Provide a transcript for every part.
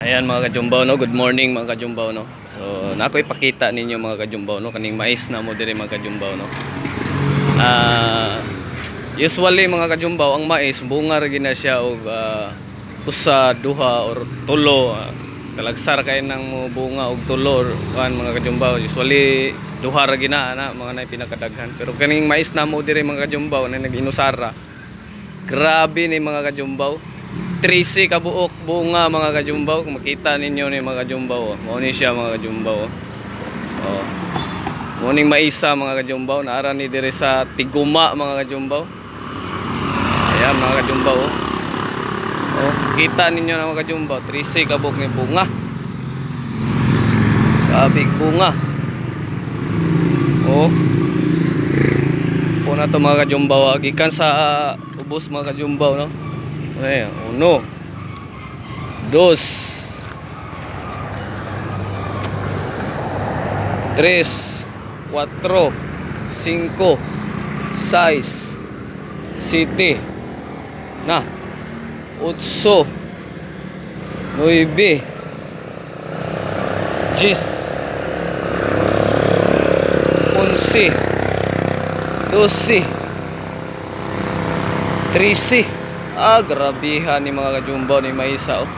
Ayan, mga kajumbaw, no, good morning, mga kajumbaw, no. So nako ipakita ninyo, mga kajumbaw, no, kaning mais na mo diri, mga kajumbaw, no. Usually, mga kajumbaw, ang mais bunga ra gina siya og usa, duha or tulo. Kalagsar kay nang mo bunga og tulo or kuan, mga kajumbaw. Usually duha ra gina ana mga na pinakadaghan. Pero kaning mais na mo diri, mga kajumbaw, na nag-inusara. Grabe ni, mga kajumbaw. 13 kabuok bunga, mga kajumbaw. Kung makita ninyo ni, mga kajumbaw, oh. Mao ni siya, mga kajumbaw. Oh. Oh. Mao ning maisa, mga kajumbaw, naara ni diri sa Tiguma, mga kajumbaw. Ayan, mga kajumbaw. Oh. Oh, kita ninyo na, mga kajumbaw, 13 kabuok ni bunga. Grabe bunga. Oh. Po na to, mga kajumbaw, ah. Gikan sa ubos, mga kajumbaw, no. Ayan, uno. Dos. Tres. Cuatro. Cinco. Seis. Siete. Na. Otso. Nuebe. 10. 11. 12. 13. Ah, grabihan ni, mga kajumbaw, ni maisa, oh.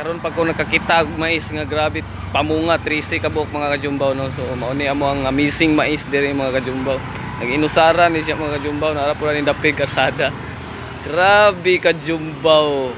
Karon pag ko nakakita og mais nga grabe pamunga, 13 ka buok, mga kajumbaw, no. So mao ni amo ang amazing mais diri, mga kajumbaw. Nag-inusara ni siya, mga kajumbaw, naara pud ni dapig karsada. Grabe kajumbaw.